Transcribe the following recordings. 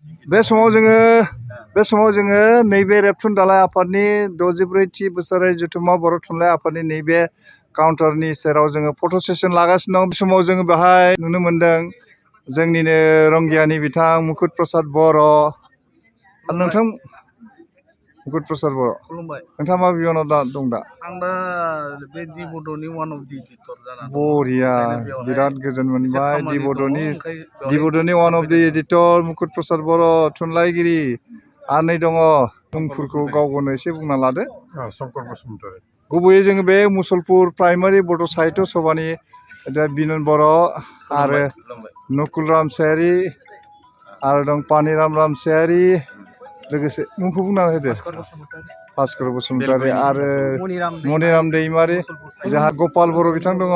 बे समाव जोङो नैबे रेबथुन दालाय आफादनि 64थि बोसोरारि जथुम्मा बर' थुनलाइ आफादनि नैबे काउन्टारनि सेराव जोङो फट' सेसन लागासिनो दं। बे समाव जोङो बेहाय नुनो मोन्दों जोंनिनो रंगियानि बिथां मुकुट प्रसाद बर' आरो नोंथां मुकुट प्रसाद बर' खुलुमबाय। नोंथाङा मा बिबानाव दं दा? आं दा बे दि बड'नि वान अफ दि एडिटर जाना दङ। बरिया बिराद गोजोन मोनबाय दि बड'नि वान अफ दि एडिटर मुकुट प्रसाद बर' थुनलाइगिरि आरो नै दङ मुंफोरखौ गावनो एसे बुंना लादो। शंकर बसुमतारी। गुबैयै जोङो बे मुसलपुर प्राइमारि बड' साहित्य सभानि बिनोद बर' आरो नकुल रामसायारि आरो दं पानिराम रामसायारि लोगोसे मुंखौ बुंना होदो। भास्कर बसुमतारी आरो मनिराम दैमारि जोंहा गपाल बर' बिथां दङ।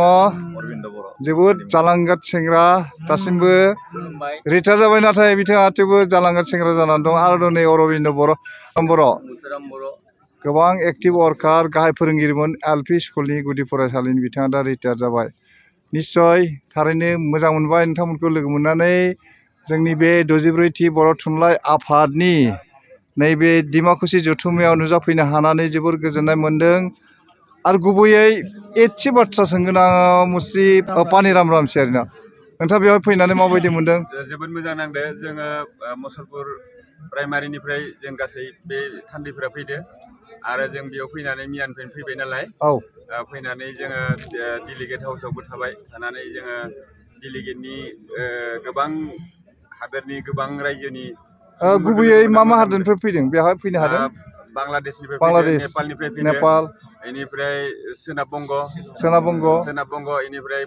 जोबोद जालांगाद सेंग्रा दासिमबो रिटायार जाबाय नाथाय बिथाङा थेवबो जालांगाद सेंग्रा जानानै दं। आरो दं नै अरबिन्द बर' गोबां एक्टिभ वार्कार गाहाय फोरोंगिरिमोन एलपि स्कुलनि गुदि फरायसालिनि बिथाङा दा रिटायार जाबाय। निस्सय थारैनो मोजां मोनबाय नोंथांमोनखौ लोगो मोननानै जोंनि बे 64थि बर' थुनलाइ आफादनि नैबे डिमाकुसि जथुम्मायाव नुजाफैनो हानानै जोबोर गोजोननाय मोन्दों। आरो गुबैयै एसे बाथ्रा सोंगोन आं मुस्रि पानिराम रामसियारिनाव नोंथाङा बेवहाय फैनानै माबायदि मोन्दों? जोबोद मोजां नांदों। जोङो मुसलपुर प्राइमारिनिफ्राय जों गासै बे थान्दैफोरा फैदो आरो जों बेयाव फैनानै मियानिफ्रायनो फैबाय नालाय फैनानै जोङो डेलिगेट हाउसावबो थानानै जोङो डेलिगेटनि गोबां हादोरनि गोबां रायजोनि गुबैयै मा हादोरनिफ्राय फैदों बेवहाय फैनो हादों? बांलादेशनिफ्राय फैदों, नेपालनिफ्राय फैदों, बेनिफ्राय सोनाब बंग, बेनिफ्राय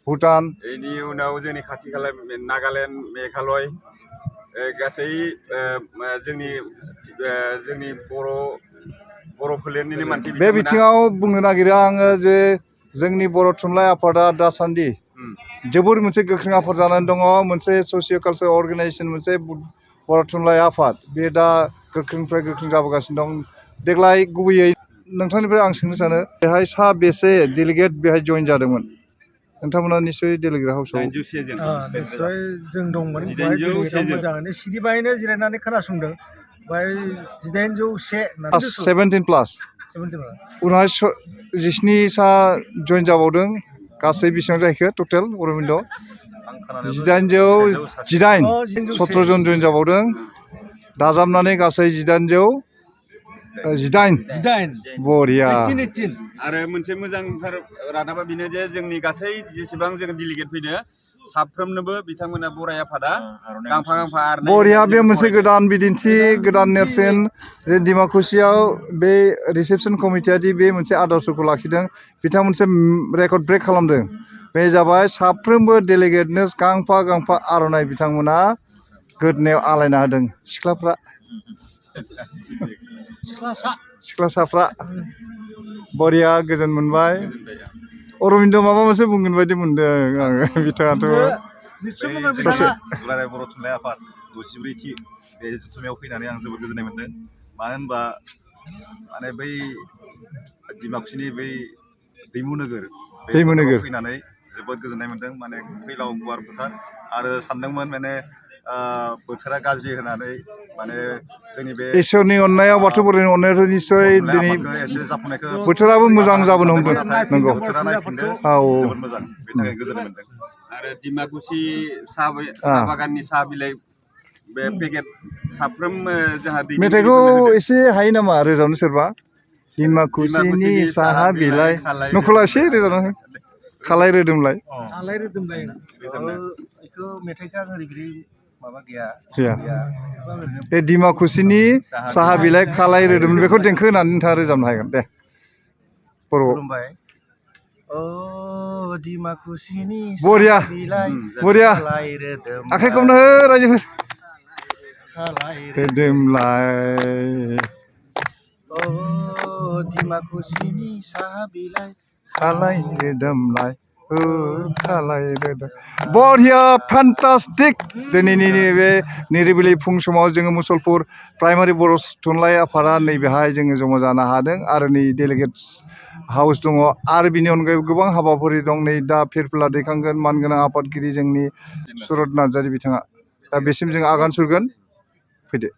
भुटान, बेनि उनाव जोंनि खाथि खाला नागालेण्ड, मेघालय गासै जोंनि बर' फोलेरनिनो मानसि। बे बिथिङाव बुंनो नागिरो आङो जे जोंनि बर' थुनलाइ आफादा दासान्दि जोबोर मोनसे गोख्रों आफाद जानानै दङ। मोनसे ससिय' कालचार अर्गेनाइजेसन मोनसे बर' थुनलाइ आफाद बे दा गोख्रोंनिफ्राय गोख्रों जाबोगासिनो दं। देग्लाय गुबैयै नोंथांनिफ्राय आं सोंनो सानो बेहाय साबेसे डेलिगेट बेहाय जइन जादोंमोन? नोंथांमोना निस्सय डेलिगेट हाउसाव निस्सय जों दंमोन मोजाङैनो सिरिबायैनो जिरायनानै खोनासंदों। ओमफ्राय 17 प्लास उनावहाय 17 सा जइन जाबावदों। गासै बेसेबां जाहैखो टटेल अरबिन्द? 17 जन जइन जाबावदों। दाजाबनानै गासै 18 बरिया। आरो मोनसे मोजांथार रादाबा बेनो जे जोंनि गासै जेसेबां जों डेलिगेट फैदो साफ्रोमनोबो बिथांमोना बराय आफादा गांफा गांफा आर'नाइ बरिया। बे मोनसे गोदान बिदिन्थि गोदान नेरसोन जे डिमाकुसियाव बे रिसेपसन कमिटिया दि बे मोनसे आदर्शखौ लाखिदों बिथांमोन मोनसे रेकर्ड ब्रेक खालामदों। बे जाबाय साफ्रोमबो डेलिगेटनो गांफा गांफा आर'नाइ बिथांमोना गोदोनायाव आलायना होदों। सिख्लासाफ्रा बरिया गोजोन मोनबाय। अरबिन्द माबा मोनसे बुंगोन बायदि मोनदों आङो। बिथाङाथ' दुलाराय बर' थुनलाइ आफाद 64थि बे जथुम्मायाव फैनानै आं जोबोद गोजोननाय मोन्दों। मानो होनबा माने बै डिमाकुसिनि बै दैमु नोगोर फैनानै जोबोद गोजोननाय मोन्दों। माने फैलाव गुवार फोथार आरो सानदोंमोन माने बोथोरा गाज्रि होनानै माने जोंनि बे इसोरनि अननायाव बाथौ बोराइनि अननायाव निस्सय दिनै बोथोराबो मोजां जाबोनो हमदों। नंगौ बोथोरा नायफिनदों जोबोद मोजां, बेनि थाखाय गोजोननाय मोन्दों। आरो डिमाकुसि साहा बागाननि साहा बिलाइ बे पेकेट साफ्रोम जोंहा मेथाइखौ एसे हायो नामा रोजाबनो सोरबा? डिमाकुसिनि साहा बिलाइ नखला एसे रोजाबना हो। खालाय रोदोमलाय बेखौ मेथाइखौ आं ओरैबायदि माबा गैया। बे डिमाकुसिनि साहा बिलाइ खालाय रोदोमलाय बेखौ देंखो होनानै नोंथाङा रोजाबनो हागोन दे। खुलुमबाय। डिमाकुसिनि बरिया बरिया आखाइ खबनो हो रायजोफोर। रोदोमलाय डिमाकुसिनि साहा बिलाइ खालाय रोदोमलाय खालाय रोदोम। बरिया फेन्टास्टिक। दिनैनि बे निरिबिलि फुं समाव जोङो मुसलपुर प्राइमारि बर' थुनलाइ आफादा नैबेहाय जोङो जमा जानो हादों आरो नै डेलिगेट हाउस दङ आरो बिनि अनगायैबो गोबां हाबाफारि दं। नै दा फिरफिला दैखांगोन मानगोनां आफादगिरि जोंनि सुरत नार्जारि बिथाङा। दा बेसिम जों आगान सुरगोन। फैदो